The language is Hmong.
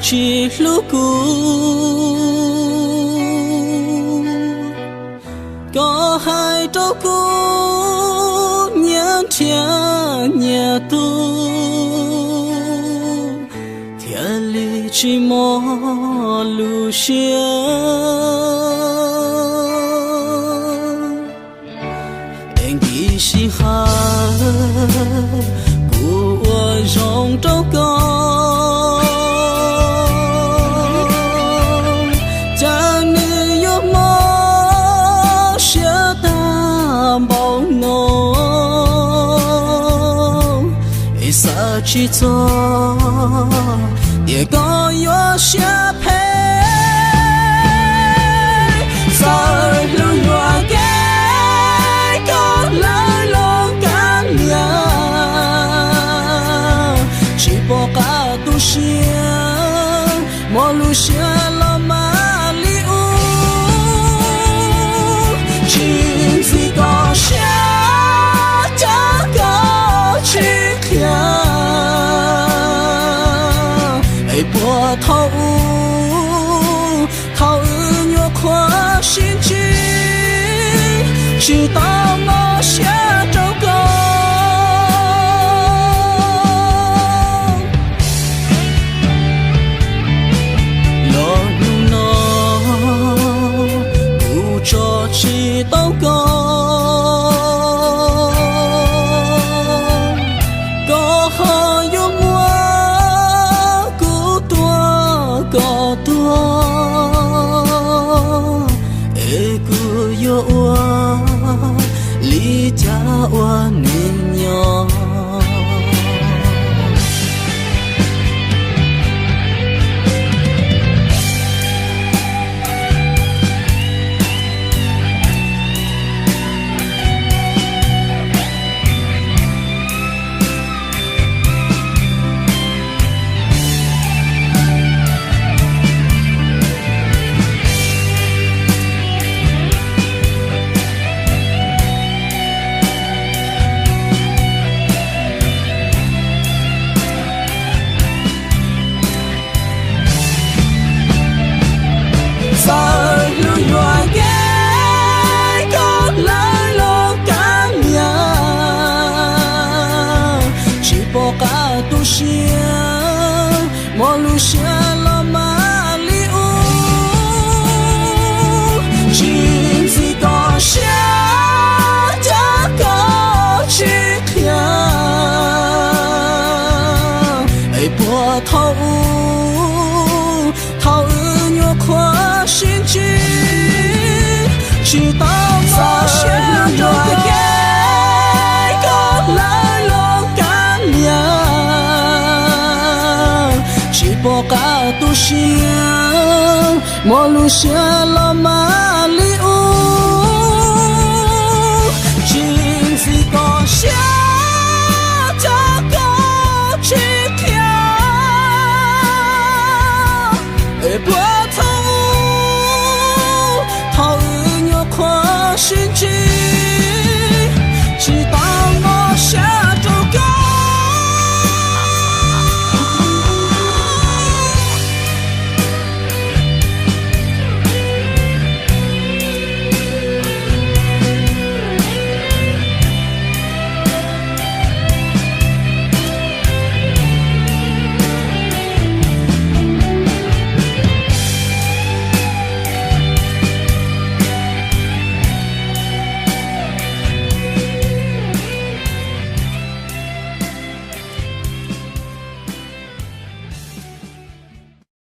Tsis hlub kuv, koj hais rau kuv nyias nrhiav nyias tug, thiaj li tsis mob lub siab. Es nkim sij hawm kuv ua zoo rau koj, cas nws yuav mob siab tag npaum no. Es xav tsis txog tias koj yuav siab phem, txawm hlub yuam kev koj lawv los kab liam, tsis pom qab tu siab, mob lub siab los mas li ub. Tsis ntxim koj siab, cas koj tsis qhia, es puas thaum ub, thaum wb nyuam qhuav sib ntsib, tsis tau mob siab rau koj. Los hnub no kuv tso tsis tau koj, koj ho yuav muab kuv tua kom tuag, es kuv yuav ua li cas ua neeg nyob. Txawm hlub yuam kev koj lawv los kab liam, tsis pom qab tu siab, mob lub siab los mas li ub. Tsis ntxim koj siab, cas koj tsis qhia, es puas thaum ub, thaum wb nyuam qhuav sib ntsib, tsis tau mob siab rau kev koj lawv los kab liam, tsis pom qab tu siab, mob lub siab los mas